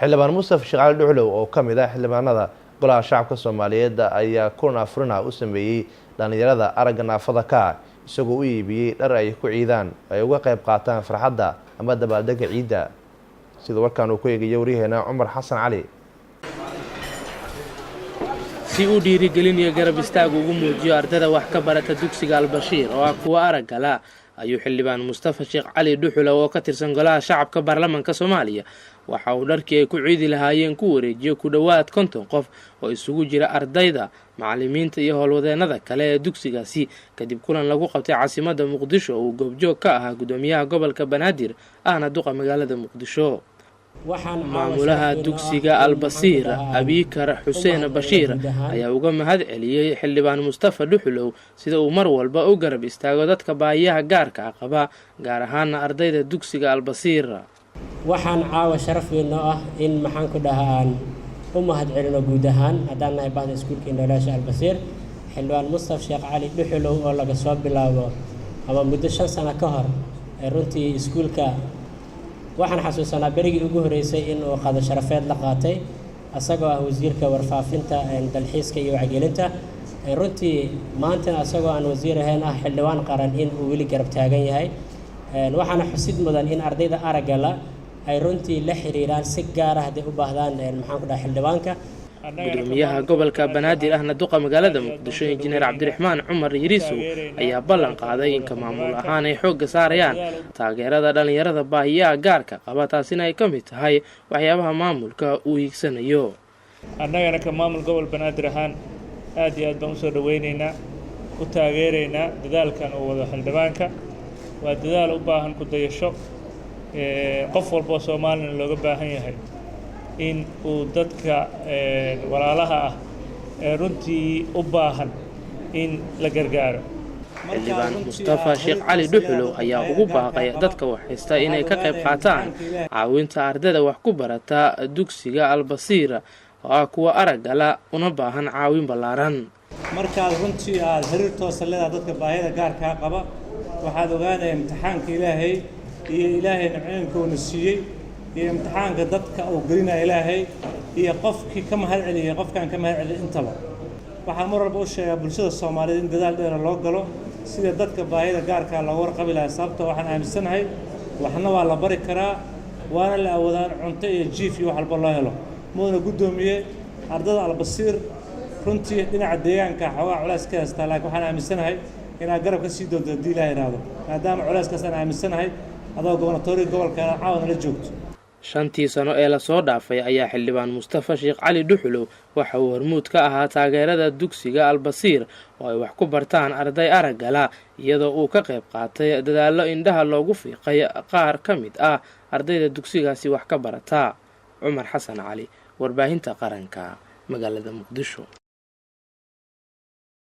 Xildhibaan Mustaf Sheekh Cali Dhuxulow oo ka mid ah xildhibaanada Golaha Shacabka Soomaaliyeed ayaa kulan afurina u sameeyey dhallinyarada aragga naafada ka ah, isagoo u iibiyey dhar ay ku ciidaan, ay uga qayb qaataan farxadda ama dabaaldega ciidda, sida warkaan uu ku eegayo waryaheena Cumar Xasan Cali. Si uu dhiirigelin iyo garab istaag ugu muujiyo ardada wax ka barata dugsiga Albashiir oo ah kuwa araggala, ayuu xildhibaan Mustafa Sheekh Cali Dhuxulow oo ka tirsan Golaha Shacabka Baarlamaanka Soomaaliya waxa uu dharkii ay ku ciidi lahaayeen ku wareejiyo ku dhowaad 50 qof oo isugu jira ardayda, macallimiinta iyo howlwadeennada kale ee dugsigaasi, kadib kulan lagu qabtay caasimadda Muqdisho oo uu goobjoog ka ahaa guddoomiyaha gobolka Banaadir ahna duqa magaalada Muqdisho. Maamulaha dugsiga Albasiir, Abiikar Xuseen Bashiir, ayaa uga mahad celiyey xildhibaan Mustafa Dhuxulow sida uu mar walba u garab istaago dadka baahiyaha gaarka ah qaba, gaar ahaana ardayda dugsiga Albasiir. Waxaan caawa sharaf weyn noo ah in, maxaan ku dhahaa, aan u mahad celino guud ahaan haddaan nahay bahda iskuulka indhoolaasha Albasiir, xildhibaan Mustaf Sheekh Cali Dhuxulow oo laga soo bilaabo ama muddo 5 sano ka hor runtii iskuulka. Waxaan xasuusanaa berigii ugu horreysay in uu qado sharafeed la qaatay asagoo ah wasiirka warfaafinta, dalxiiska iyo wacyigelinta. Runtii maantana asagoo aan wasiir ahayn, ah xildhibaan qaran, in uu weli garab taagan yahay. Waxaana xusid mudan in ardayda aragga la ay runtii la xiriiraan si gaar ah hadday u baahdaan, maxaan ku dhaha, xildhibaanka. Gudoomiyaha gobolka Banaadir ahna duqa magaalada Muqdisho, Injineer Cabdiraxmaan Cumar Yariisow, ayaa ballan qaaday inka maamul ahaan ay xoogga saarayaan taageerada dhallinyarada baahiyaha gaarka qaba, taasina ay ka mid tahay waxyaabaha maamulka uu hiigsanayo. Annagana ka maamul gobol Banaadir ahaan aad iyo aad baan usoo dhoweynaynaa, u taageeraynaa dadaalkan uu wado xildhibaanka. Waa dadaal u baahan ku dayasho, qof walboo Soomaalina looga baahan yahay in uu dadka walaalaha ah ee runtii u baahan in la gargaaro. Xildhibaan Mustafa Sheekh Cali Dhuxulow ayaa ugu baaqay dadka waxhaysta inay ka qayb qaataan caawinta ardayda wax ku barata dugsiga Albasiira oo ah kuwa araggala una baahan caawin ballaaran. Markaad runtii aada xiriir toosa leedahay dadka baahida gaarkaa qaba, waxaad ogaanaya imtixaanka Ilaahay iyo Ilaahay nimcooyinka uuna siiyey iyo imtixaanka dadka uu gelinaya Ilaahay iyo qofkii ka mahad celiyay, qofkaan ka mahad celiyay intaba. Waxaan mar walba u sheegaa bulshada Soomaaliyeed in dadaal dheera loo galo sida dadka baahida gaarkaa looga warqabi lahaa, sababta waxaan aaminsanahay waxna waa la bari karaa, waana la awoodaan cunto iyo jiif iyo wax walba loo helo. Mudana guddoomiye, ardada Albasiir runtii dhinaca deegaanka xoogaa culays ka haystaa, laakiin waxaan aaminsanahay inaad garab ka sii doonto haddii Ilaah idhaahdo, maadaama culayskaas aan aaminsanahay adoo gobolnatoriga gobolkaana caawa nala joogto. 5-tii sano ee lasoo dhaafay ayaa xildhibaan Mustafa Sheekh Cali Dhuxulow waxa uu hormuud ka ahaa taageerada dugsiga Albasiir oo ay wax ku bartaan arday araggala, iyadoo uu ka qayb qaatay dadaallo indhaha loogu fiiqay qaar ka mid ah ardayda dugsigaasi wax ka barata. Cumar Xasan Cali, Warbaahinta Qaranka, magaalada Muqdisho.